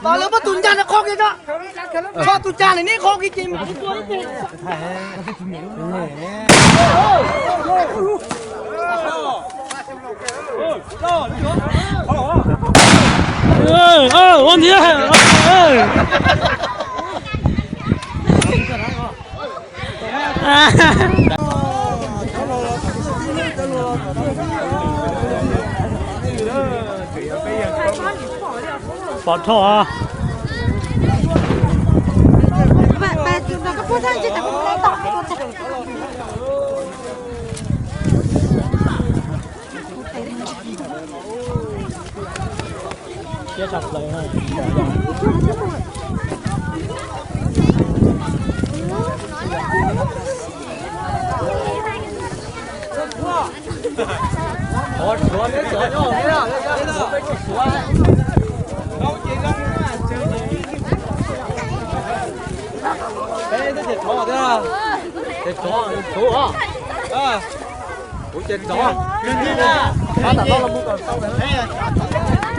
Lawv muab tus ncaj no qhov kiag tso, tso tus ncaj no neb qhov kiag ces mam li tua ib teg. Ua ntxiv. Pov rho.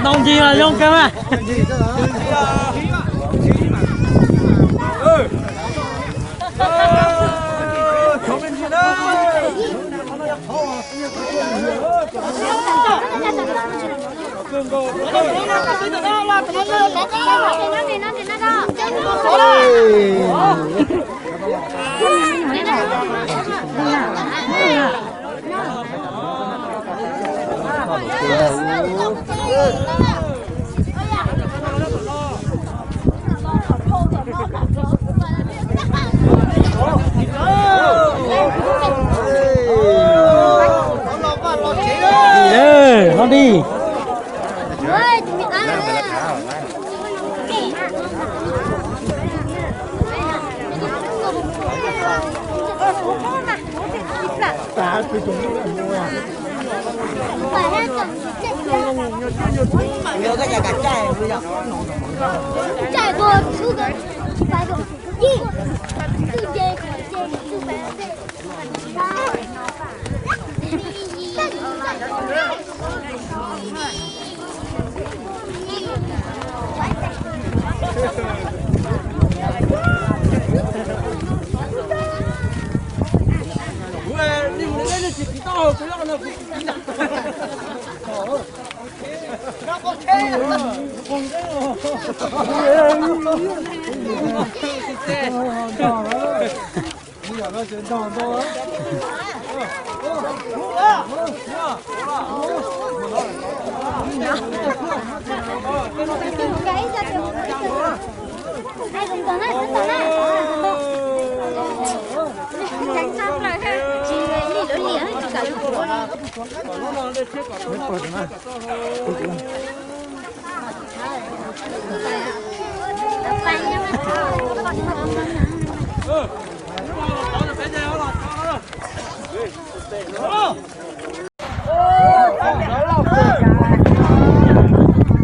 Ntoo ncig los zoo kawg mas. Ê, no đi.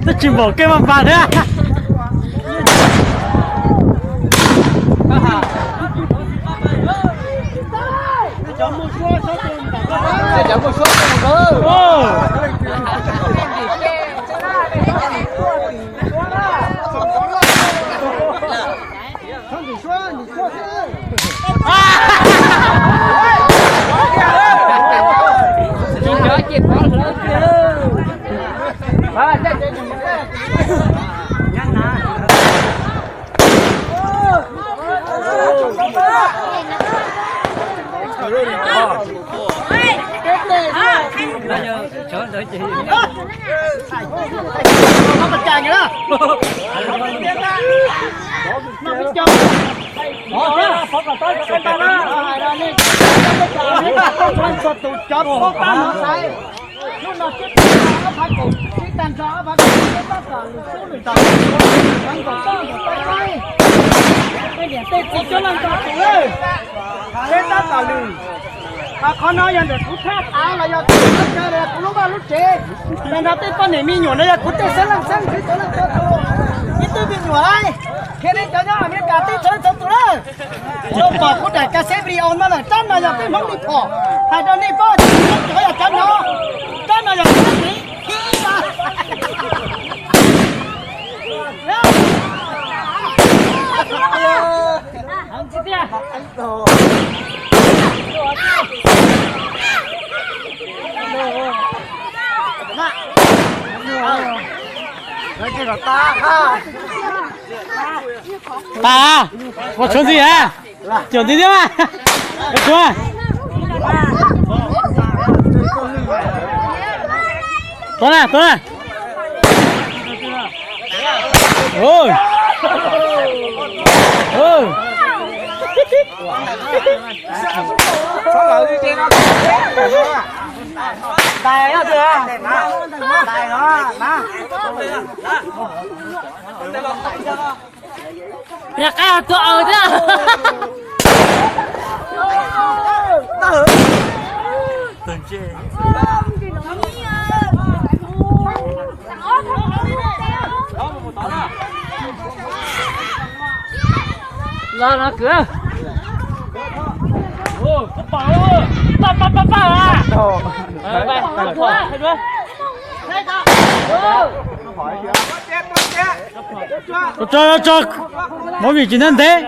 Twb tsis npaum kev mas npas thiab. Tus cov poob qab no xaiv, lub no tsib tag nrho ob phav kaum, tsib tag nrho ob phav kaum, tsib tab tom lwm xub lwm ntawm, ntawm toj ntawm toj qaib, tej niam tej txiv coob leej ntau tus lawm, tsib tab tom lwm. Qhov no yog ntawm kuv thaj av los yog kuv lub chaw los yog kuv lub vaj lub tsev, tag nrho tej poj niam me nyuam no yog kuv tej xeeb leej xeeb ntxwv coob leej coob tus. Ib tug me nyuam, qhia nej cov nyob Amelikas teb txhua leej txhua tus na. Tau pom kuv daim ka xeb video no lawm, rab no yog peb Hmoob li phom. Hais rau nej paub, cov yog cov no, rab no yog rab tiv. Tag, ua tshuav ntxiv hab, caum ntxiv thiab mas. Ua tshuav. Tuav na, tuav na. Rov qab tuav aws thiab. Los no kwv. Paj paj paj paj. Tso, tso, tso, movie tsis ntev ntev.